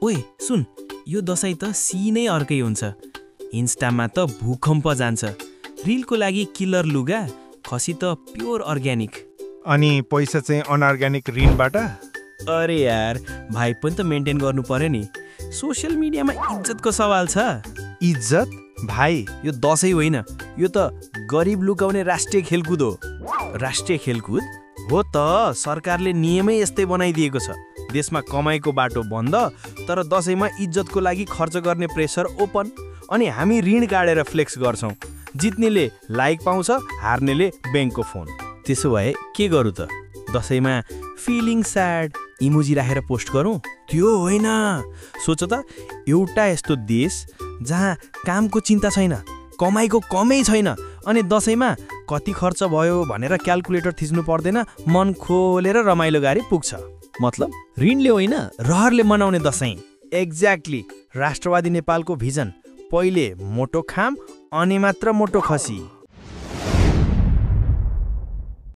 ओए सुन, यो दसैँ त सिनै अर्कै हुन्छ। इन्स्टामा त भूकम्प जान्छ। रिलको लागि किलर लुगा, खसी त प्योर अर्ग्यानिक। अनि पैसा चाहिँ अनअर्ग्यानिक ऋणबाट? अरे यार, भाइ पनि त मेन्टेन गर्नु पर्यो नि। सोसियल मिडियामा इज्जतको सवाल छ। इज्जत? भाइ, यो दसैँ होइन, यो त गरिब लुकाउने राष्ट्रिय खेलकुद हो। राष्ट्रिय खेलकुद हो त, सरकारले नियमै यस्तै बनाइदिएको छ। देशमा कमाइको बाटो बन्द, तर दसैँमा इज्जतको लागि खर्च गर्ने प्रेसर ओपन। अनि हामी ऋण काटेर फ्लेक्स गर्छौँ। जित्नेले लाइक पाउँछ, हार्नेले ब्याङ्कको फोन। त्यसो भए के गरौँ त? दसैँमा फिलिङ स्याड इमोजी राखेर पोस्ट गरौँ? त्यो होइन। सोच त, एउटा यस्तो देश जहाँ कामको चिन्ता छैन, कमाइको कमै छैन, अनि दसैँमा कति खर्च भयो भनेर क्यालकुलेटर थिच्नु पर्दैन, मन खोलेर रमाइलो गरी पुग्छ। मतलब ऋणले होइन, रहरले मनाउने दसैँ। एक्ज्याक्टली। राष्ट्रवादी नेपालको भिजन, पहिले मोटो खाम अनि मात्र मोटो खसी।